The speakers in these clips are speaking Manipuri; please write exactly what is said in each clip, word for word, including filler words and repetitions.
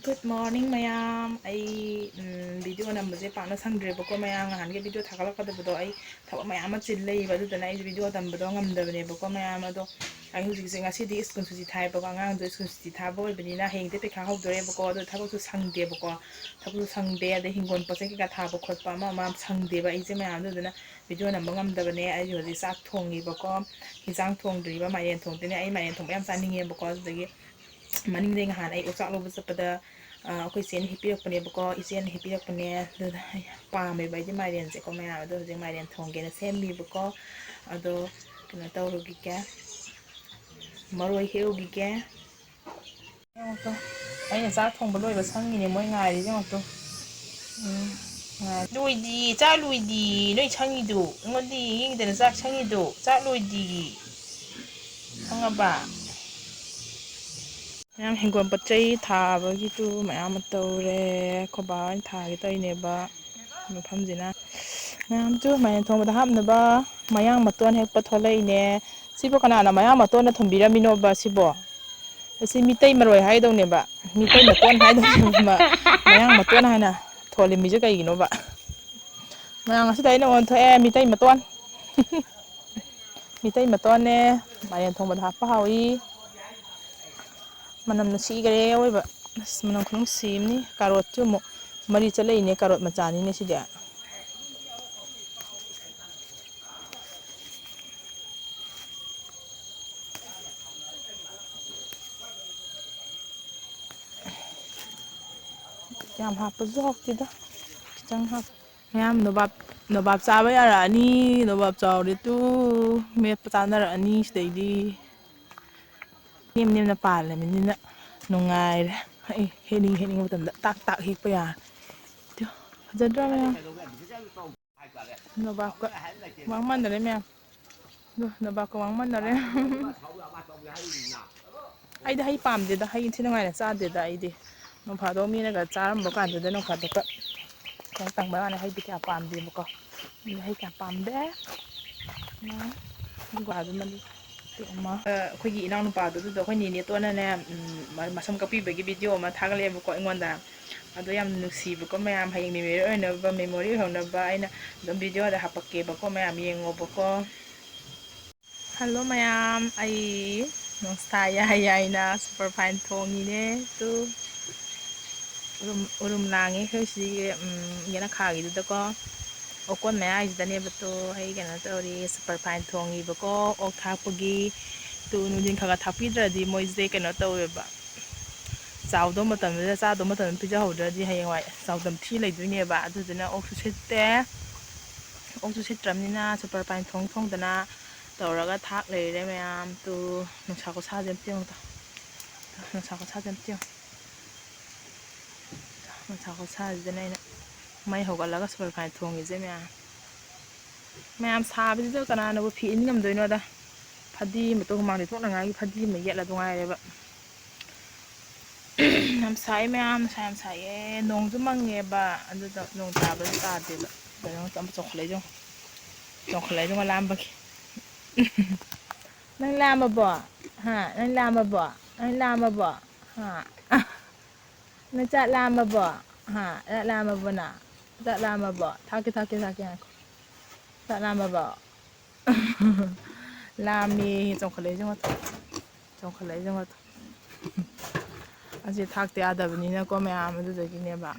Good morning ꯃꯌꯥꯝ꯫ ꯑꯩ ꯎꯝ, ꯚꯤꯗꯤꯑꯣ ꯅꯝꯕꯁꯦ ꯄꯥꯛꯅ ꯁꯪꯗ꯭ꯔꯦꯕꯀꯣ ꯃꯌꯥꯝ꯫ ꯅꯍꯥꯟꯒꯤ ꯚꯤꯗꯤꯑꯣ ꯊꯥꯒꯠꯂꯛꯀꯗꯕꯗꯣ ꯑꯩ ꯊꯕꯛ ꯃꯌꯥꯝ ꯑꯃ ꯆꯤꯜ ꯂꯩꯌꯦꯕ, ꯑꯗꯨꯗꯨꯅ ꯑꯩꯁꯦ ꯚꯤꯗꯤꯑꯣ ꯅꯝꯕꯗꯣ ꯉꯝꯗꯕꯅꯦꯕꯀꯣ ꯃꯌꯥꯝ꯫ ꯑꯗꯣ ꯑꯩ ꯍꯧꯖꯤꯛꯁꯦ ꯉꯁꯤꯗꯤ ꯁ꯭ꯀꯨꯜ ꯁꯨꯇꯤ ꯊꯥꯏꯕꯀꯣ, ꯑꯉꯥꯡꯗꯣ ꯁ꯭ꯀꯨꯜ ꯁꯨꯇꯤ ꯊꯥꯕ ꯑꯣꯏꯕꯅꯤꯅ ꯍꯌꯦꯡꯗꯤ ꯄꯩꯈꯥ ꯍꯧꯗꯣꯔꯦꯕꯀꯣ꯫ ꯑꯗꯣ ꯊꯕꯛꯁꯨ ꯁꯪꯗꯦꯕꯀꯣ, ꯊꯕꯛꯁꯨ ꯁꯪꯗꯦ, ꯑꯗꯩ ꯍꯤꯡꯒꯣꯜ ꯄꯣꯠ ꯆꯩ ꯀꯩꯀꯥ ꯊꯥꯕ ꯈꯣꯠꯄ ꯑꯃ ꯑꯃ ꯁꯪꯗꯦꯕ ꯑꯩꯁꯦ ꯃꯌꯥꯝ꯫ ꯑꯗꯨꯗꯨꯅ ꯚꯤꯗꯤꯑꯣ ꯅꯝꯕ ꯉꯝꯗꯕꯅꯦ꯫ ꯑꯩꯁꯦ ꯍꯧꯖꯤꯛ ꯆꯥꯛ ꯊꯣꯡꯉꯤꯕꯀꯣ, ꯍꯤꯟꯖꯥꯡ ꯊꯣꯡꯗ꯭ꯔꯤꯕ, ꯃꯥꯏꯔꯦꯟ ꯊꯣꯡꯗꯣꯏꯅꯦ꯫ ꯑꯩ ꯃꯥꯏꯔꯦꯟ ꯊꯣꯡꯕ ꯌꯥꯝ ꯆꯥꯅꯤꯡꯉꯦꯕꯀꯣ, ꯑꯗꯨꯗꯒꯤ ꯃꯅꯤꯡꯗꯩ ꯅꯍꯥꯟ ꯑꯩ ꯑꯣꯛꯆꯥꯛ ꯂꯧꯕ ꯆꯠꯄꯗ, ꯑ, ꯑꯩꯈꯣꯏ ꯆꯦꯅ ꯍꯦꯛꯄꯤꯔꯛꯄꯅꯦꯕꯀꯣ, ꯏꯆꯦꯅ ꯍꯦꯛꯄꯤꯔꯛꯄꯅꯦ꯫ ꯑꯗꯨꯗ ꯑꯩ ꯄꯥꯝꯃꯦꯕ ꯑꯩꯗꯤ ꯃꯥꯏꯔꯦꯟꯁꯦꯀꯣ ꯃꯌꯥꯝ꯫ ꯑꯗꯣ ꯍꯧꯖꯤꯛ ꯃꯥꯏꯔꯦꯟ ꯊꯣꯡꯒꯦꯅ ꯁꯦꯝꯃꯤꯕꯀꯣ꯫ ꯑꯗꯣ ꯀꯩꯅꯣ ꯇꯧꯔꯨꯈꯤꯒꯦ, ꯃꯔꯣꯏ ꯍꯦꯛꯎꯈꯤꯒꯦ꯫ ꯌꯦꯡꯉꯣ ꯇꯨ, ꯑꯩꯅ ꯆꯥꯛ ꯊꯣꯡꯕ ꯂꯣꯏꯕ ꯁꯪꯉꯤꯅꯦ ꯃꯣꯏ ꯉꯥꯏꯔꯤ꯫ ꯌꯦꯡꯉꯣ ꯇꯨ꯫ ꯎꯝ, ꯉꯥꯏ-, ꯂꯣꯏꯗꯤ, ꯆꯥꯛ ꯂꯣꯏꯗꯤ, ꯅꯣꯏ ꯁꯪꯉꯤꯗꯨ꯫ ꯑꯩꯉꯣꯟꯗ ꯌꯦꯡꯉꯤꯗꯅ ꯆꯥꯛ ꯁꯪꯉꯤꯗꯨ꯫ ꯆꯥꯛ ꯂꯣꯏꯗꯤ꯫ ꯈꯪꯉꯕ? ꯃꯌꯥꯝ ꯍꯤꯡꯒꯣꯜ ꯄꯣꯠ ꯆꯩ ꯊꯥꯕꯒꯤꯁꯨ ꯃꯌꯥꯝ ꯑꯃ ꯇꯧꯔꯦ꯫ ꯑꯩꯈꯣꯏ ꯕꯥ ꯍꯣꯏꯅ ꯊꯥꯒꯦ ꯇꯧꯔꯤꯅꯦꯕ ꯃꯐꯝꯁꯤꯅ꯫ ꯃꯌꯥꯝꯁꯨ ꯃꯥꯏꯔꯦꯟ ꯊꯣꯡꯕꯗ ꯍꯥꯞꯅꯕ ꯃꯌꯥꯡ ꯃꯇꯣꯟ ꯍꯦꯛꯄ ꯊꯣꯛꯂꯛꯏꯅꯦ꯫ ꯁꯤꯕꯨ ꯀꯅꯥꯅ ꯃꯌꯥꯡ ꯃꯇꯣꯟꯅ ꯊꯣꯟꯕꯤꯔꯝꯃꯤꯅꯣꯕ ꯁꯤꯕꯣ? ꯑꯁꯤ ꯃꯤꯇꯩ ꯃꯔꯣꯏ ꯍꯥꯏꯗꯧꯅꯦꯕ, ꯃꯤꯇꯩ ꯃꯇꯣꯟ ꯍꯥꯏꯗꯧꯅꯦꯕ꯫ ꯃꯌꯥꯡ ꯃꯇꯣꯟ ꯍꯥꯏꯅ ꯊꯣꯜꯂꯤꯃꯤꯁꯦ ꯀꯩꯒꯤꯅꯣꯕ? ꯃꯌꯥꯝ, ꯉꯁꯤꯗ ꯑꯩꯅ ꯑꯣꯟꯊꯣꯛꯑꯦ ꯃꯤꯇꯩ ꯃꯇꯣꯟ꯫ ꯃꯤꯇꯩ ꯃꯇꯣꯟꯅꯦ, ꯃꯥꯏꯔꯦꯟ ꯊꯣꯡꯕꯗ ꯍꯥꯞꯄ ꯍꯥꯎꯏ꯫ ꯃꯅꯝ ꯅꯨꯡꯁꯤꯈꯔꯦ ꯑꯑꯣꯏꯕ꯫ ꯑꯁ, ꯃꯅꯝ ꯈꯨꯅꯨꯡꯁꯤ ꯑꯃꯅꯤ꯫ ꯀꯥꯔꯣꯠꯁꯨ ꯑꯃꯨꯛ ꯃꯔꯤ ꯆꯠꯂꯛꯏꯅꯦ, ꯀꯥꯔꯣꯠ ꯃꯆꯥꯅꯤꯅꯦ ꯁꯤꯗꯤ꯫ ꯌꯥꯝ ꯍꯥꯞꯄꯁꯨ ꯍꯥꯎꯇꯦꯗ, ꯈꯤꯇꯪ ꯍꯥꯞ-, ꯃꯌꯥꯝ ꯅꯣꯕꯥꯞ, ꯅꯣꯕꯥꯞ ꯆꯥꯕ ꯌꯥꯔꯛꯑꯅꯤ, ꯅꯣꯕꯥꯞ ꯆꯥꯎꯔꯦ ꯇꯨ, ꯃꯦꯠꯄ ꯆꯥꯅꯔꯛꯑꯅꯤ ꯁꯤꯗꯩꯗꯤ꯫ ꯅꯦꯝ ꯅꯦꯝꯅ ꯄꯥꯜꯂꯕꯅꯤꯅ ꯅꯨꯡꯉꯥꯏꯔꯦ꯫ ꯑꯩ ꯍꯦꯛꯅꯤꯡ ꯍꯦꯛꯅꯤꯡꯕ ꯃꯇꯝꯗ ꯇꯥꯛ ꯇꯥꯛ ꯍꯦꯛꯄ ꯌꯥꯔꯦ꯫ ꯇꯨ, ꯐꯖꯗ꯭ꯔꯥ ꯃꯌꯥꯝ? ꯅꯣꯕꯥꯞꯀ ꯋꯥꯡ ꯃꯥꯟꯅꯔꯦ ꯃꯌꯥꯝ꯫ ꯑꯗꯣ ꯅꯣꯕꯥꯞꯀ ꯋꯥꯡ ꯃꯥꯟꯅꯔꯦ꯫ ꯑꯩꯗꯤ ꯍꯩ ꯄꯥꯝꯗꯦꯗ, ꯍꯩ ꯏꯟꯊꯤ ꯅꯨꯡꯉꯥꯏꯅ ꯆꯥꯗꯦꯗ ꯑꯩꯗꯤ꯫ ꯅꯣꯡ ꯐꯥꯗꯣꯛ ꯃꯤꯅꯒ ꯆꯥꯔꯝꯕ ꯀꯥꯟꯗꯨꯗ ꯅꯣꯡ ꯐꯥꯗꯣꯛꯀ ꯈꯤꯇꯪ ꯇꯪꯕ ꯋꯥꯅꯤ, ꯍꯩꯗꯤ ꯀꯌꯥ ꯄꯥꯝꯗꯦꯕꯀꯣ꯫ ꯑꯗꯣ ꯍꯩ ꯀꯌꯥ ꯄꯥꯝꯗꯦ꯫ ꯎꯝ, ꯒ꯭ꯋꯥꯗꯨꯃꯗꯤ ꯄꯤꯛꯑꯝꯃ꯫ ꯑ, ꯑꯩꯈꯣꯏꯒꯤ ꯏꯅꯥꯎꯅꯨꯄꯥꯗꯨꯗ ꯑꯩꯈꯣꯏ ꯅꯦꯅꯦ ꯇꯣꯟꯅꯅꯦ, ꯎꯝ, ꯃ-, ꯃꯁꯝ ꯀꯛꯄꯤꯕꯒꯤ ꯚꯤꯗꯤꯑꯣ ꯑꯃ ꯊꯥꯒꯠꯂꯛꯑꯦꯕꯀꯣ ꯑꯩꯉꯣꯟꯗ꯫ ꯑꯗꯣ ꯌꯥꯝ ꯅꯨꯡꯁꯤꯕꯀꯣ ꯃꯌꯥꯝ, ꯍꯌꯦꯡ ꯃꯦꯃꯣꯔꯤ ꯑꯣꯏꯅꯕ, ꯃꯦꯃꯣꯔꯤ ꯑꯣꯏꯍꯧꯅꯕ ꯑꯩꯅ ꯑꯗꯨꯝ ꯚꯤꯗꯤꯑꯣꯗ ꯍꯥꯄꯛꯀꯦꯕꯀꯣ, ꯃꯌꯥꯝ ꯌꯦꯡꯉꯣꯕꯀꯣ꯫ ꯍꯜꯂꯣ ꯃꯌꯥꯝ, ꯑꯩ ꯅꯣꯡꯁꯥ ꯌꯥꯏ ꯌꯥꯏꯅ ꯁꯨꯄꯔ ꯐꯥꯏꯟ ꯊꯣꯡꯉꯤꯅꯦ꯫ ꯇꯨ, ꯎꯔꯨꯝ, ꯎꯔꯨꯝ ꯂꯥꯡꯉꯦ ꯑꯩꯈꯣꯏ ꯁꯤꯒꯤ, ꯎꯝ, ꯌꯦꯅꯈꯥꯒꯤꯗꯨꯗꯀꯣ꯫ ꯑꯣꯀꯣꯟ ꯃꯌꯥꯏꯁꯤꯗꯅꯦꯕ꯫ ꯇꯨ, ꯑꯩ ꯀꯩꯅꯣ ꯇꯧꯔꯤ, ꯁꯨꯄꯔ ꯐꯥꯏꯟ ꯊꯣꯡꯉꯤꯕꯀꯣ, ꯑꯣꯛ ꯊꯥꯛꯄꯒꯤ꯫ ꯇꯨ, ꯅꯨꯡꯊꯤꯟ ꯈꯔ ꯈꯔ ꯊꯥꯛꯄꯤꯗ꯭ꯔꯗꯤ ꯃꯣꯏꯁꯦ ꯀꯩꯅꯣ ꯇꯧꯋꯦꯕ, ꯆꯥꯎꯗꯧ ꯃꯇꯝꯗꯨꯗ, ꯆꯥꯗꯧ ꯃꯇꯝꯗ ꯄꯤꯖꯍꯧꯗ꯭ꯔꯗꯤ ꯍꯌꯦꯡꯋꯥꯏ ꯆꯥꯎꯗꯝ ꯊꯤ ꯂꯩꯗꯣꯏꯅꯦꯕ꯫ ꯑꯗꯨꯗꯨꯅ ꯑꯣꯛꯁꯨ ꯁꯤꯠꯇꯦ, ꯑꯣꯛꯁꯨ ꯁꯤꯠꯇ꯭ꯔꯕꯅꯤꯅ ꯁꯨꯄꯔ ꯐꯥꯏꯟ ꯊꯣꯡ ꯊꯣꯡꯗꯅ ꯇꯧꯔꯒ ꯊꯥꯛ ꯂꯩꯔꯦ ꯃꯌꯥꯝ꯫ ꯇꯨ, ꯅꯨꯡꯁꯥ ꯈꯨꯁꯥꯁꯦ ꯑꯝꯇ ꯌꯦꯡꯉꯨ꯫ ꯅꯨꯡꯁꯥ ꯈꯨꯁꯥꯁꯦ ꯑꯝꯇ ꯌꯦꯡꯉꯨ꯫ ꯅꯨꯡꯁꯥ ꯈꯨꯁꯥꯁꯤꯗꯅꯦ ꯑꯩꯅ ꯃꯩ ꯍꯧꯒꯠꯂꯒ ꯁꯨꯄꯔ ꯐꯥꯏꯟ ꯊꯣꯡꯉꯤꯁꯦ ꯃꯌꯥꯝ꯫ ꯃꯌꯥꯝ ꯁꯥꯕꯁꯤꯗ ꯀꯅꯥꯅꯕꯨ ꯐꯤ ꯏꯟ ꯉꯝꯗꯣꯏꯅꯣꯗ꯫ ꯐꯗꯤ ꯑꯃꯇ, ꯍꯨꯃꯥꯡꯗꯤ ꯊꯣꯛꯅꯉꯥꯏꯒꯤ ꯐꯗꯤ ꯑꯃ ꯌꯦꯠꯂ ꯅꯨꯡꯉꯥꯏꯔꯦꯕ꯫ ꯌꯥꯝ ꯁꯥꯏ ꯃꯌꯥꯝ, ꯅꯨꯡꯁꯥ ꯌꯥꯝ ꯁꯥꯏꯌꯦ꯫ ꯅꯣꯡꯁꯨ ꯃꯪꯉꯦꯕ, ꯑꯗꯨꯗ ꯅꯣꯡ ꯇꯥꯕꯁꯨ ꯇꯥꯗꯦꯕ꯫ ꯀꯩꯅꯣ ꯆꯣꯡꯈꯠꯂꯛꯏꯗꯣ, ꯆꯣꯡꯈꯠꯂꯛꯏꯗꯣ ꯂꯥꯝꯕꯒꯤ꯫ ꯅꯪ ꯂꯥꯝꯃꯕꯣ? ꯍꯥ? ꯅꯪ ꯂꯥꯝꯃꯕꯣ? ꯅꯪ ꯂꯥꯝꯃꯕꯣ? ꯍꯥ? ꯅꯪ ꯆꯥꯛ ꯂꯥꯝꯃꯕꯣ? ꯍꯥ? ꯆꯥꯛ ꯂꯥꯝꯃꯕꯣ ꯅꯪ? ꯆꯥꯛ ꯂꯥꯝꯃꯕꯣ? ꯊꯥꯛꯀꯦ, ꯊꯥꯛꯀꯦ, ꯊꯥꯛꯀꯦ, ꯉꯥꯏꯈꯣ꯫ ꯆꯥꯛ ꯂꯥꯝꯃꯕꯣ? ꯂꯥꯝꯃꯦꯌꯦ, ꯆꯣꯡꯈꯠꯂꯛꯏꯁꯦ ꯌꯦꯡꯉꯣ꯫ ꯆꯣꯡꯈꯠꯂꯛꯏꯁꯦ ꯌꯦꯡꯉꯣ꯫ ꯑꯁꯤ ꯊꯥꯛꯇ ꯌꯥꯗꯕꯅꯤꯅꯀꯣ ꯃꯌꯥꯝ, ꯑꯗꯨꯗꯒꯤꯅꯦꯕ꯫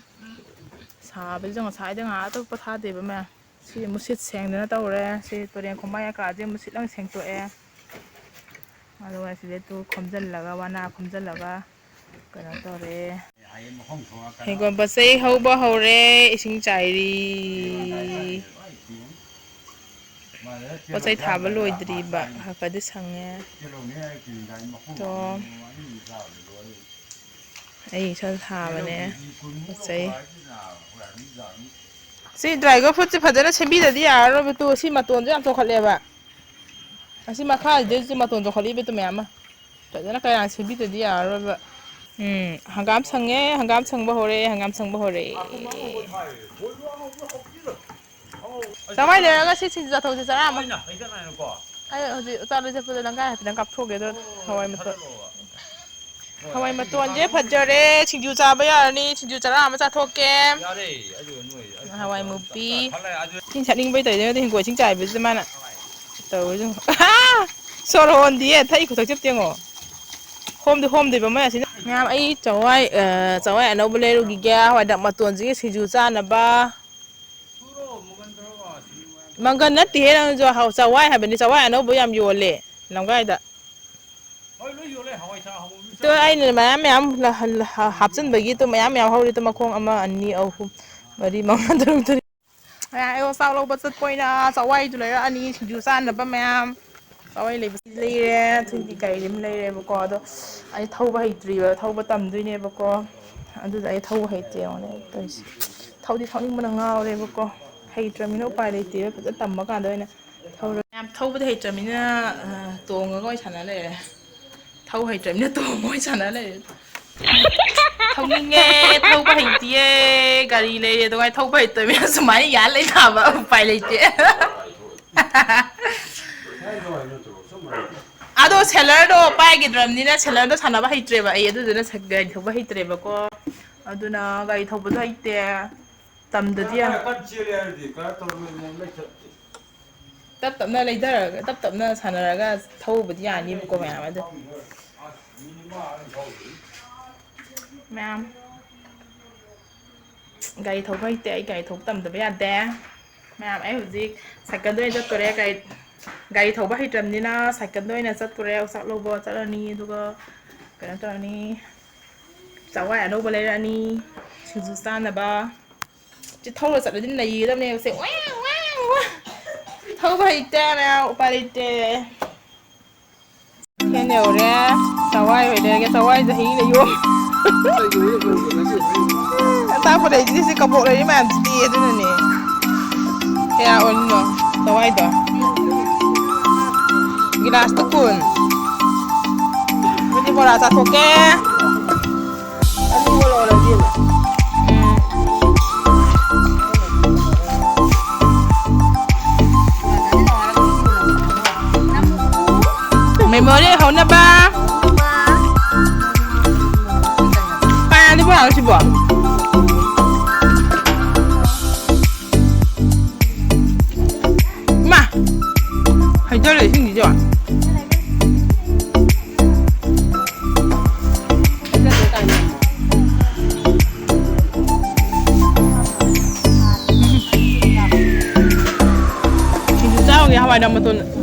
ꯁꯥꯕꯁꯤꯗ ꯉꯁꯥꯏꯗ ꯉꯥꯏꯍꯥꯛꯇ ꯄꯣꯊꯥꯗꯦꯕ ꯃꯌꯥꯝ꯫ ꯁꯤ ꯃꯨꯁꯤꯠ ꯁꯦꯡꯗꯅ ꯇꯧꯔꯦ꯫ ꯁꯤ ꯇꯨꯔꯦꯟ ꯈꯣꯡꯕꯥꯟ ꯀꯩꯀꯥꯁꯦ ꯃꯨꯁꯤꯠ ꯂꯣꯏ ꯁꯦꯡꯇꯣꯛꯑꯦ꯫ ꯑꯗꯨꯒ ꯁꯤꯗꯩ ꯇꯨ ꯈꯣꯝꯖꯤꯜꯂꯒ, ꯋꯥꯅꯥ ꯈꯣꯝꯖꯤꯜꯂꯒ ꯀꯩꯅꯣ ꯇꯧꯔꯦ꯫ ꯍꯤꯡꯒꯣꯜ ꯄꯣꯠ ꯆꯩ ꯍꯧꯕ ꯍꯧꯔꯦ, ꯏꯁꯤꯡ ꯆꯥꯏꯔꯤ꯫ ꯄꯣꯠ ꯆꯩ ꯊꯥꯕ ꯂꯣꯏꯗ꯭ꯔꯤꯕ, ꯈꯔ ꯈꯔꯗꯤ ꯁꯪꯉꯦ꯫ ꯇꯣ꯫ ꯑꯩ ꯏꯁꯥ ꯊꯥꯕꯅꯦ꯫ ꯄꯣꯠ ꯆꯩ꯫ ꯁꯤ ꯗ꯭ꯔꯥꯏꯒꯟ ꯐ꯭ꯔꯨꯠꯁꯦ ꯐꯖꯅ ꯁꯦꯝꯕꯤꯗꯗꯤ ꯌꯥꯔꯔꯣꯏꯕ꯫ ꯇꯨ, ꯁꯤ ꯃꯇꯣꯟꯁꯨ ꯌꯥꯝ ꯆꯣꯡꯈꯠꯂꯦꯕ꯫ ꯑꯁꯤ ꯃꯈꯥꯁꯤꯗꯩꯁꯨ ꯃꯇꯣꯟ ꯆꯣꯡꯈꯠꯂꯛꯏꯕ ꯇꯨ ꯃꯌꯥꯝ ꯑꯃ꯫ ꯐꯖꯅ ꯀꯌꯥ ꯁꯦꯝꯕꯤꯗꯗꯤ ꯌꯥꯔꯔꯣꯏꯕ꯫ ꯎꯝ, ꯍꯪꯒꯥꯝ ꯁꯪꯉꯦ, ꯍꯪꯒꯥꯝ ꯁꯪꯕ ꯍꯧꯔꯦ, ꯍꯪꯒꯥꯝ ꯁꯪꯕ ꯍꯧꯔꯦ꯫ ꯆꯥꯛꯋꯥꯏ ꯂꯩꯔꯒ ꯁꯤ ꯁꯤꯡꯖꯨ ꯆꯥꯊꯣꯛꯁꯤ, ꯆꯔꯥ ꯑꯃ꯫ ꯑꯩꯅ ꯍꯩꯗ ꯉꯥꯏꯔꯣꯀꯣ꯫ ꯑꯩ ꯍꯧꯖꯤꯛ ꯆꯥ ꯂꯣꯏ ꯆꯠꯄꯗ ꯂꯪꯒꯥꯏ ꯍꯥꯏꯐꯦꯠꯇꯪ ꯀꯥꯞꯊꯣꯛꯀꯦ, ꯑꯗꯣ ꯍꯋꯥꯏ ꯃꯇꯣꯟ꯫ ꯊꯥꯗꯠꯂꯣꯕ꯫ ꯍꯋꯥꯏ ꯃꯇꯣꯟꯁꯦ ꯐꯖꯔꯦ, ꯁꯤꯡꯖꯨ ꯆꯥꯕ ꯌꯥꯔꯅꯤ, ꯁꯤꯡꯖꯨ ꯆꯔꯥ ꯑꯃ ꯆꯥꯊꯣꯛꯀꯦ꯫ ꯌꯥꯔꯦ, ꯑꯗꯨ ꯅꯣꯏ, ꯑꯗꯨ ꯍꯋꯥꯏ ꯆꯞ ꯃꯨꯕꯤ꯫ ꯆꯥꯔꯦ꯫ ꯑꯗꯨ ꯏꯁꯤꯡ ꯊꯛꯅꯤꯡꯕꯩ ꯇꯧꯔꯤꯅꯦ, ꯑꯗꯨ ꯍꯤꯡꯒꯣꯜ ꯏꯁꯤꯡ ꯆꯥꯏꯕꯁꯤꯗ ꯃꯥꯅ ꯇꯧꯔꯤꯁꯦ꯫ ꯑꯥ! ꯁꯣꯔ ꯍꯣꯟꯗꯤꯌꯦ, ꯊꯛꯏ ꯈꯨꯊꯛꯁꯦ ꯑꯝꯇ ꯌꯦꯡꯉꯣ꯫ ꯍꯣꯝꯗꯤ ꯍꯣꯝꯗ꯭ꯔꯤꯕ ꯃꯣꯏ ꯑꯁꯤꯅ꯫ ꯃꯌꯥꯝ, ꯑꯩ ꯆꯋꯥꯏ, ꯑ, ꯆꯋꯥꯏ ꯑꯅꯧꯕ ꯂꯩꯔꯨꯈꯤꯒꯦ, ꯍꯋꯥꯏ ꯃꯇꯣꯟꯁꯤꯒꯤ ꯁꯤꯡꯖꯨ ꯆꯥꯅꯕ꯫ ꯃꯪꯒꯟ ꯅꯠꯇꯦꯍꯦ, ꯅꯪꯁꯨ ꯍꯥꯎ-, ꯆꯋꯥꯏ ꯍꯥꯏꯕꯅꯤ, ꯆꯋꯥꯏ ꯑꯅꯧꯕ ꯌꯥꯝ ꯌꯣꯜꯂꯦ ꯂꯝꯒꯥꯏꯗ꯫ ꯍꯣꯏ, ꯂꯣꯏ ꯌꯣꯜꯂꯦ, ꯍꯋꯥꯏ ꯊ꯭ꯔꯥꯛ ꯍꯧꯕ ꯃꯤ ꯇꯣ ꯆꯥꯗꯕ ꯑꯩꯅ ꯂꯩꯇꯦ꯫ ꯃꯌꯥꯝ ꯃꯌꯥꯝ ꯂ-, ꯂ-, ꯍ-, ꯍꯥꯞꯆꯤꯟꯕꯒꯤ ꯇꯣ ꯃꯌꯥꯝ ꯃꯌꯥꯝ ꯍꯧꯔꯤ ꯇꯣ, ꯃꯈꯣꯡ ꯑꯃ, ꯑꯅꯤ, ꯑꯍꯨꯝ, ꯃꯔꯤ, ꯃꯉꯥ, ꯇꯔꯨꯛ, ꯇꯔꯦꯠ꯫ ꯃꯌꯥꯝ ꯑꯩ ꯆꯥꯛ ꯂꯧꯕ ꯆꯠꯄ ꯑꯣꯏꯅ ꯆꯋꯥꯏꯗꯨ ꯂꯩꯔꯛꯑꯅꯤ, ꯁꯤꯡꯖꯨ ꯆꯥꯅꯕ ꯃꯌꯥꯝ꯫ ꯆꯋꯥꯏ ꯂꯩꯕꯁꯤ ꯂꯩꯔꯦ, ꯑꯗꯨꯒꯤ ꯒꯥꯔꯤ ꯑꯃ ꯂꯩꯔꯦꯕꯀꯣ꯫ ꯑꯗꯣ ꯑꯩ ꯊꯧꯕ ꯍꯩꯇ꯭ꯔꯤꯕ, ꯊꯧꯕ ꯇꯝꯗꯣꯏꯅꯦꯕꯀꯣ꯫ ꯑꯗꯨꯗ ꯑꯩ ꯊꯧꯕ ꯍꯩꯇꯦ, ꯌꯦꯡꯉꯣꯅꯦ ꯇꯧꯔꯤꯁꯦ꯫ ꯊꯧꯗꯤ ꯊꯧꯅꯤꯡꯕꯅ ꯉꯥꯎꯔꯦꯕꯀꯣ, ꯍꯩꯇ꯭ꯔꯕꯅꯤꯅ ꯎꯄꯥꯏ ꯂꯩꯇꯦꯕ꯫ ꯐꯖꯅ ꯇꯝꯃ ꯀꯥꯟꯗ ꯑꯣꯏꯅ ꯊꯧꯔ-, ꯌꯥꯝ ꯊꯧꯕꯗꯤ ꯍꯩꯇ꯭ꯔꯕꯅꯤꯅ, ꯑ, ꯇꯣꯡꯉꯒ ꯑꯣꯏ ꯁꯥꯟꯅ ꯂꯩꯔꯦ꯫ ꯊꯧ ꯍꯩꯇ꯭ꯔꯕꯅꯤꯅ ꯇꯣꯡꯉꯣꯏ ꯁꯥꯟꯅ ꯂꯩꯔꯦ꯫ ꯊꯧꯅꯤꯡꯉꯦ, ꯊꯧꯕ ꯍꯩꯇꯤꯌꯦ꯫ ꯒꯥꯔꯤ ꯂꯩꯔꯦ, ꯑꯗꯨꯃꯥꯏꯅ ꯊꯧꯕ ꯍꯩꯇ꯭ꯔꯕꯅꯤꯅ ꯁꯨꯃꯥꯏꯅ ꯌꯥꯜ ꯂꯩ ꯇꯥꯕ, ꯎꯄꯥꯏ ꯂꯩꯇꯦ꯫ ꯑꯗꯣ ꯁꯦꯂꯔꯗꯣ ꯄꯥꯏꯈꯤꯗ꯭ꯔꯕꯅꯤꯅ ꯁꯦꯂꯔꯗꯣ ꯁꯥꯟꯅꯕ ꯍꯩꯇ꯭ꯔꯦꯕ ꯑꯩ, ꯑꯗꯨꯗꯨꯅ ꯁ-, ꯒꯥꯔꯤ ꯊꯧꯕ ꯍꯩꯇ꯭ꯔꯦꯕꯀꯣ꯫ ꯑꯗꯨꯅ ꯒꯥꯔꯤ ꯊꯧꯕꯗꯣ ꯍꯩꯇꯦ, ꯇꯝꯗꯗꯤ ꯌꯥ-, ꯀꯟ ꯆꯦꯜꯂꯦ ꯍꯥꯏꯔꯗꯤ ꯀꯩꯅꯣ ꯇꯧꯔꯒ ꯂꯩꯊꯔꯛꯀꯦ꯫ ꯇꯞ ꯇꯞꯅ ꯂꯩꯊꯔꯒ, ꯇꯞ ꯇꯞꯅ ꯁꯥꯟꯅꯔꯒ ꯊꯧꯕꯗꯤ ꯌꯥꯅꯤꯕꯀꯣ ꯃꯌꯥꯝ꯫ ꯑꯗꯣ ꯃꯌꯥꯝ, ꯒꯥꯔꯤ ꯊꯧꯕ ꯍꯩꯇꯦ, ꯑꯩ ꯒꯥꯔꯤ ꯊꯧꯕ ꯇꯝꯗꯕ ꯌꯥꯗꯦ꯫ ꯃꯌꯥꯝ, ꯑꯩ ꯍꯧꯖꯤꯛ ꯁꯥꯏꯀꯜꯗ ꯑꯣꯏꯅ ꯆꯠꯇꯣꯔꯦ꯫ ꯒꯥꯔꯤ, ꯒꯥꯔꯤ ꯊꯧꯕ ꯍꯩꯇ꯭ꯔꯕꯅꯤꯅ ꯁꯥꯏꯀꯜꯗ ꯑꯣꯏꯅ ꯆꯠꯇꯣꯔꯦ꯫ ꯆꯥꯛ ꯂꯧꯕ ꯆꯠꯂꯅꯤ, ꯑꯗꯨꯒ ꯀꯩꯅꯣ ꯇꯧꯔꯅꯤ, ꯆꯋꯥꯏ ꯑꯅꯧꯕ ꯂꯩꯔꯛꯑꯅꯤ, ꯁꯤꯡꯖꯨ ꯆꯥꯅꯕ꯫ ꯁꯤ ꯊꯧꯔ ꯆꯠꯂꯗꯤ ꯅꯩꯒꯗꯕꯅꯦꯕꯁꯦ꯫ ꯋꯦꯡ, ꯋꯦꯡ, ꯋꯦꯡ꯫ ꯊꯧꯕ ꯍꯩꯇꯦ ꯃꯌꯥꯝ, ꯎꯄꯥꯏ ꯂꯩꯇꯦ꯫ ꯀꯩꯊꯦꯜ ꯌꯧꯔꯦ꯫ ꯆꯋꯥꯏ ꯑꯣꯏ ꯂꯩꯔꯒꯦ, ꯆꯋꯥꯏꯗꯣ ꯍꯌꯤꯡꯗ ꯌꯣꯝ-, ꯑꯇꯥꯡꯕ ꯂꯩꯁꯤꯗꯤ, ꯁꯤ ꯀꯕꯣꯛ ꯂꯩꯔꯤ ꯃꯌꯥꯝꯁꯤꯗꯤ, ꯑꯗꯨꯅꯅꯦ꯫ ꯀꯌꯥ ꯑꯣꯏꯔꯤꯅꯣ ꯆꯋꯥꯏꯗꯣ? ꯒꯤꯂꯥꯁꯇ ꯀꯨꯟ꯫ ꯑꯗꯨꯗꯤ ꯕꯣꯔꯥ ꯆꯥꯊꯣꯛꯀꯦ꯫ ꯑꯗꯨ ꯕꯣꯔꯥ ꯑꯣꯏꯔꯗꯤ꯫ ꯎꯝ꯫ ꯃꯣꯔꯦ ꯍꯧꯅꯕ꯫ ꯄꯥꯟꯗꯕ ꯍꯥꯎꯁꯤꯕꯣ꯫ ꯃꯥ! ꯍꯩꯖꯜꯂꯦ ꯏꯁꯤꯡꯁꯤꯁꯨ꯫ ꯁꯤꯡꯖꯨ ꯆꯥꯔꯨꯒꯦ, ꯍꯋꯥꯏ ꯃꯇꯣꯟ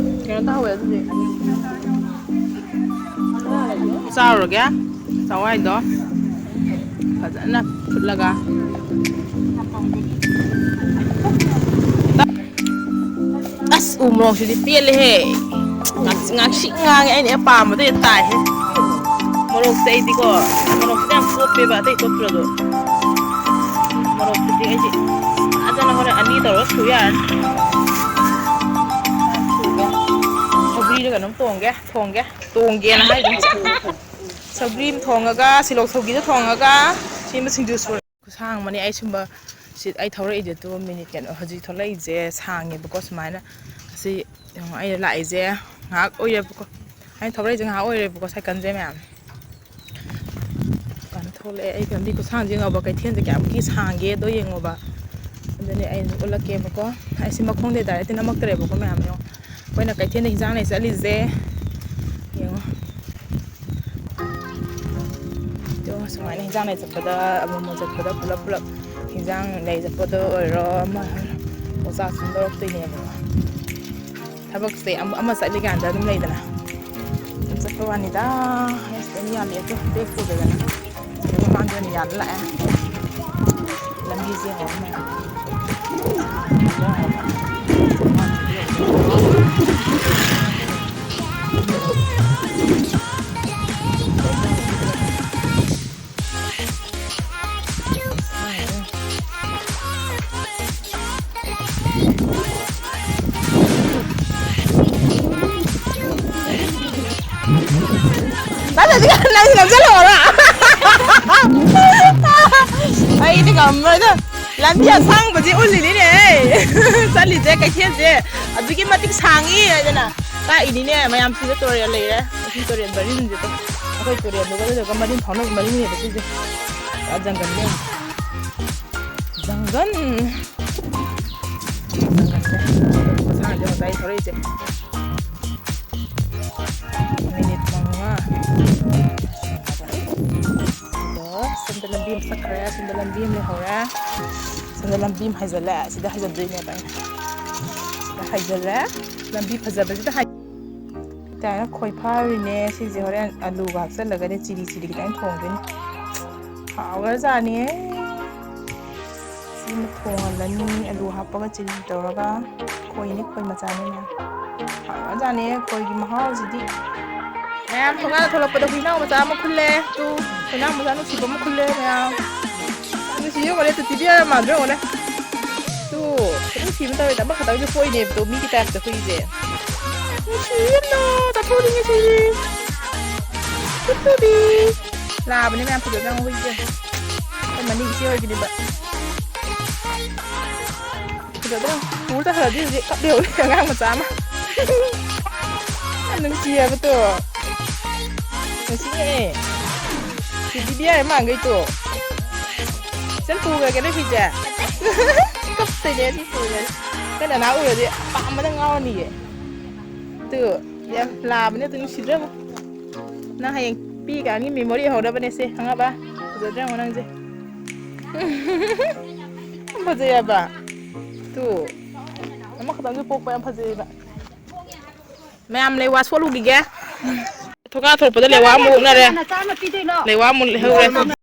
ꯀꯩꯅꯣ ꯇꯧꯍꯧꯋꯦ ꯑꯗꯨꯗꯤ꯫ ꯆꯥꯔꯨꯔꯒꯦ ꯆꯋꯥꯏꯗꯣ ꯐꯖꯅ ꯐꯨꯠꯂꯒ꯫ ꯑꯁ, ꯎ ꯃꯣꯔꯣꯛꯁꯤꯗꯤ ꯄꯦꯜꯂꯦꯍꯦ꯫ ꯉꯥꯛ-, ꯉꯥꯛꯁꯤꯛ ꯉꯥꯡꯉꯦ, ꯑꯩꯅ ꯍꯦꯛ ꯄꯥꯝꯕꯗ ꯍꯦꯛ ꯇꯥꯏꯍꯦ꯫ ꯃꯣꯔꯣꯛꯁꯦ ꯑꯩꯗꯤꯀꯣ, ꯃꯣꯔꯣꯛꯁꯤꯗꯤ ꯌꯥꯝ ꯆꯣꯞꯄꯦꯕ, ꯑꯇꯩ ꯆꯣꯞꯇ꯭ꯔꯁꯨ꯫ ꯃꯣꯔꯣꯛꯁꯤꯗꯤ ꯑꯩꯗꯤ ꯐꯖꯅ ꯍꯣꯔꯦꯟ ꯑꯅꯤ ꯇꯧꯔꯒ ꯁꯨ ꯌꯥꯔꯅꯤ꯫ ꯁꯨꯒꯦ꯫ ꯁꯧꯒ꯭ꯔꯤꯗ ꯀꯩꯅꯣꯝ ꯇꯣꯡꯒꯦ, ꯊꯣꯡꯒꯦ꯫ ꯇꯣꯡꯒꯦꯅ ꯍꯥꯏꯗꯨꯅꯤ꯫ ꯁꯧꯒ꯭ꯔꯤ ꯑꯃ ꯊꯣꯡꯉꯒ, ꯁꯤꯂꯣꯛ ꯁꯧꯒ꯭ꯔꯤꯗꯣ ꯊꯣꯡꯉꯒ, ꯁꯤꯃ ꯁꯤꯡꯖꯨ ꯁꯨꯔꯦ꯫ ꯈꯨꯁꯥꯡ ꯑꯃꯅꯤ꯫ ꯑꯩ ꯁꯨꯝꯕ ꯁꯤ ꯑꯩ ꯊꯧꯔꯛꯏꯁꯦ ꯇꯨ ꯃꯤꯅꯤꯠ ꯀꯩꯅꯣ, ꯍꯧꯖꯤꯛ ꯊꯣꯛꯂꯛꯏꯁꯦ ꯁꯥꯡꯉꯦꯕꯀꯣ꯫ ꯁꯨꯃꯥꯏꯅ ꯑꯁꯤ ꯌꯦꯡꯉꯣ, ꯑꯩꯅ ꯂꯥꯛꯏꯁꯦ ꯉꯥꯏꯍꯥꯛ ꯑꯣꯏꯔꯦꯕꯀꯣ꯫ ꯑꯩꯅ ꯊꯧꯔꯛꯏꯁꯦ ꯉꯥꯏꯍꯥꯛ ꯑꯣꯏꯔꯦꯕꯀꯣ, ꯁꯥꯏꯀꯜꯁꯦ ꯃꯌꯥꯝ꯫ ꯀꯩꯅꯣ ꯊꯣꯛꯂꯛꯑꯦ꯫ ꯑꯩ ꯂꯝꯕꯤ ꯈꯨꯁꯥꯡꯁꯦ ꯌꯦꯡꯉꯣꯕ, ꯀꯩꯊꯦꯜꯁꯦ ꯀꯌꯥꯃꯨꯛꯀꯤ ꯁꯥꯡꯒꯦꯗꯣ ꯌꯦꯡꯉꯣꯕ꯫ ꯑꯗꯨꯅꯦ ꯑꯩ ꯑꯗꯨꯝ ꯎꯠꯂꯛꯀꯦꯕꯀꯣ꯫ ꯑꯩꯁꯤ ꯃꯈꯣꯡꯗꯩ direct ꯅꯝꯃꯛꯇ꯭ꯔꯦꯕꯀꯣ ꯃꯌꯥꯝ꯫ ꯌꯦꯡꯉꯣ, ꯑꯩꯈꯣꯏꯅ ꯀꯩꯊꯦꯜꯗ ꯍꯤꯟꯖꯥꯡ ꯂꯩ ꯆꯠꯂꯤꯁꯦ꯫ ꯌꯦꯡꯉꯣ꯫ ꯑꯗꯣ ꯁꯨꯃꯥꯏꯅ ꯍꯤꯟꯖꯥꯡ ꯂꯩ ꯆꯠꯄꯗ, ꯑꯃꯨꯛ ꯑꯃꯨꯛ ꯆꯠꯄꯗ ꯄꯨꯂꯞ ꯄꯨꯂꯞ ꯍꯤꯟꯖꯥꯡ ꯂꯩ ꯆꯠꯄꯗ ꯑꯣꯏꯔꯣ, ꯑꯃ ꯑꯣꯖꯥ ꯁꯨꯝ ꯂꯧꯔꯛꯇꯣꯏꯅꯦꯕ꯫ ꯊꯕꯛꯁꯦ ꯑꯃ, ꯑꯃ ꯆꯠꯂꯤꯀꯥꯟꯗ ꯑꯗꯨꯝ ꯂꯩꯗꯅ꯫ ꯑꯗꯨꯝ ꯆꯠꯄ ꯋꯥꯅꯤꯗ꯫ ꯑꯁ, ꯑꯗꯨꯝ ꯌꯥꯜꯂꯦ ꯑꯗꯣ, bag ꯄꯨꯗꯗꯅ꯫ ꯑꯗꯨ ꯃꯃꯥꯡꯗ ꯑꯣꯏꯅ ꯌꯥꯜꯂ ꯂꯥꯛꯑꯦ꯫ ꯂꯝꯕꯤꯁꯦ ꯌꯦꯡꯉꯣ ꯃꯌꯥꯝ꯫ ꯅꯪ ꯅꯪꯁꯨ ꯅꯝꯁꯤꯜꯂꯛꯑꯣꯔꯣ? ꯑꯩꯗꯤ ꯉꯝꯃꯣꯏꯗ꯫ ꯂꯝꯕꯤ ꯑꯁꯥꯡꯕꯁꯤ ꯎꯠꯂꯤꯅꯤꯅꯦ꯫ ꯆꯠꯂꯤꯁꯦ ꯀꯩꯊꯦꯜꯁꯦ ꯑꯗꯨꯛꯀꯤ ꯃꯇꯤꯛ ꯁꯥꯡꯉꯤ ꯍꯥꯏꯗꯅ꯫ ꯇꯥꯛꯏꯅꯤꯅꯦ ꯃꯌꯥꯝ, ꯁꯤꯗ ꯇꯨꯔꯦꯜ ꯂꯩꯔꯦ꯫ ꯑꯁꯤ ꯇꯨꯔꯦꯜ ꯃꯔꯤꯟꯁꯦ ꯇꯣ꯫ ꯑꯩꯈꯣꯏ ꯇꯨꯔꯦꯜꯗꯨꯒ ꯑꯗꯨꯗꯨꯒ ꯃꯔꯤꯟ ꯐꯥꯎꯅꯕ ꯃꯔꯤꯟꯅꯦꯕ ꯁꯤꯁꯦ꯫ ꯄꯨꯔꯥ ꯖꯪꯒꯜꯅꯦ꯫ ꯖꯪꯒꯜ꯫ ꯖꯪꯒꯜꯁꯦ꯫ ꯃꯁꯥꯁꯦ ꯉꯁꯥꯏ ꯊꯧꯔꯛꯏꯁꯦ꯫ ꯃꯤꯅꯤꯠ ꯃꯉꯥ꯫ ꯑꯗꯣ ꯁꯣꯝꯗ ꯂꯝꯕꯤ ꯑꯃ ꯆꯠꯈ꯭ꯔꯦ, ꯁꯣꯝꯗ ꯂꯝꯕꯤ ꯑꯃ ꯂꯩꯍꯧꯔꯦ꯫ ꯁꯣꯝꯗ ꯂꯝꯕꯤ ꯑꯃ ꯍꯥꯏꯖꯜꯂꯦ, ꯁꯤꯗ ꯍꯥꯏꯖꯟꯗꯣꯏꯅꯦꯕ ꯑꯩꯅ꯫ ꯁꯤꯗ ꯍꯥꯏꯖꯜꯂꯦ꯫ ꯂꯝꯕꯤ ꯐꯖꯕꯁꯤꯗ ꯍꯥꯏ-, ꯇꯥꯏꯅ ꯈꯣꯏ ꯐꯥꯔꯤꯅꯦ꯫ ꯁꯤꯁꯦ ꯍꯣꯔꯦꯟ ꯑꯂꯨꯒ ꯍꯥꯞꯆꯜꯂꯒꯅꯦ ꯆꯤꯔꯤ ꯆꯤꯔꯤ ꯈꯤꯇꯪ ꯊꯣꯡꯗꯣꯏꯅꯦ꯫ ꯍꯥꯎꯈ꯭ꯔꯖꯥꯠꯅꯤꯍꯦ꯫ ꯁꯤꯃ ꯊꯣꯡꯍꯜꯂꯅꯤ ꯑꯂꯨ ꯍꯥꯞꯄꯒ ꯆꯤꯂꯤ ꯇꯧꯔꯒ꯫ ꯈꯣꯏꯅꯤ, ꯈꯣꯏ ꯃꯆꯥꯅꯤꯅ꯫ ꯍꯥꯎꯈ꯭ꯔꯖꯥꯠꯅꯤꯍꯦ ꯈꯣꯏꯒꯤ ꯃꯍꯥꯎꯁꯤꯗꯤ꯫ ꯃꯌꯥꯝ ꯊꯣꯡꯒꯥꯟꯗ ꯊꯣꯛꯂꯛꯄꯗ ꯍꯨꯏꯅꯥꯎ ꯃꯆꯥ ꯑꯃ ꯈꯨꯜꯂꯦ꯫ ꯇꯨ, ꯍꯨꯏꯅꯥꯎ ꯃꯆꯥ ꯅꯨꯡꯁꯤꯕ ꯑꯃ ꯈꯨꯜꯂꯦ ꯃꯌꯥꯝ꯫ ꯅꯨꯡꯁꯤ ꯌꯦꯡꯉꯨꯅꯦ, ꯇꯨ ꯇꯤꯕꯤ ꯌꯥꯝ ꯃꯥꯟꯗ꯭ꯔꯣ ꯌꯦꯡꯉꯨꯅꯦ꯫ ꯇꯨ, ꯅꯨꯡꯁꯤꯕ ꯇꯧꯔꯤꯗꯣ ꯑꯃꯈꯛꯇꯪꯁꯨ ꯄꯣꯛꯏꯅꯦꯕ ꯇꯨ ꯃꯤꯒꯤ ꯇꯥꯏꯞꯇ ꯍꯨꯏꯁꯦ꯫ ꯅꯨꯡꯁꯤꯌꯦꯅ ꯆꯥꯊꯣꯛꯅꯤꯡꯉꯦ ꯁꯤꯗꯤ꯫ ꯇꯨꯇꯨꯗꯤ꯫ ꯂꯥꯕꯅꯤ ꯃꯌꯥꯝ ꯐꯖꯅ ꯍꯨꯏꯁꯦ꯫ ꯑꯩꯈꯣꯏ ꯃꯅꯤꯡ ꯏꯆꯦ ꯍꯣꯏꯒꯤꯅꯦꯕ꯫ ꯐꯖꯗ꯭ꯔꯣ? ꯄꯨꯔ ꯆꯠꯈ꯭ꯔꯗꯤ ꯍꯧꯖꯤꯛ ꯀꯞꯄꯦ ꯍꯧꯔꯦ ꯑꯉꯥꯡ ꯃꯆꯥ ꯑꯃ꯫ ꯌꯥꯝ ꯅꯨꯡꯁꯤ ꯍꯥꯏꯕ ꯇꯣ꯫ ꯅꯨꯡꯁꯤꯌꯦ꯫ ꯁꯤꯗꯤ ꯕꯤꯌꯥꯔ ꯃꯥꯟꯈꯩ ꯇꯣ꯫ ꯁꯤꯗ ꯄꯨꯈ꯭ꯔꯒꯦ ꯅꯣꯏ ꯍꯨꯏꯁꯦ꯫ ꯀꯞꯇꯣꯏꯅꯦ ꯁꯤ ꯄꯨꯈ꯭ꯔꯒꯦ꯫ ꯅꯣꯏ ꯅꯅꯥꯎ ꯎꯔꯗꯤ ꯄꯥꯝꯕꯗ ꯉꯥꯎꯔꯅꯤꯌꯦ꯫ ꯇꯨ, ꯌꯥꯝ ꯂꯥꯕꯅꯦ ꯇꯨ ꯅꯨꯡꯁꯤꯗ꯭ꯔꯣ? ꯅꯪ ꯍꯌꯦꯡ ꯄꯤꯀꯥꯟꯒꯤ ꯃꯦꯃꯣꯔꯤ ꯍꯧꯅꯕꯅꯦ ꯁꯦ, ꯈꯪꯉꯕ? ꯐꯖꯗ꯭ꯔꯥ ꯌꯦꯡꯉꯣ ꯅꯪꯁꯦ꯫ ꯌꯥꯝ ꯐꯖꯩ ꯍꯥꯏꯕ꯫ ꯇꯨ꯫ ꯑꯃꯈꯛꯇꯪꯁꯨ ꯄꯣꯛꯄ ꯌꯥꯝ ꯐꯖꯩꯌꯦꯕ꯫ ꯃꯌꯥꯝ ꯂꯩꯋꯥ ꯁꯣꯠꯂꯨꯈꯤꯒꯦ꯫ ꯊꯣꯡꯒꯥ ꯊꯣꯛꯄꯗ ꯂꯩꯋꯥ ꯑꯃꯨꯛ ꯑꯣꯛꯅꯔꯦ꯫ ꯅꯆꯥ ꯑꯃ ꯄꯤꯗꯣꯏꯅꯣ? ꯂꯩꯋꯥ ꯑꯃꯨꯛ ꯂꯩꯍꯧꯔꯦ꯫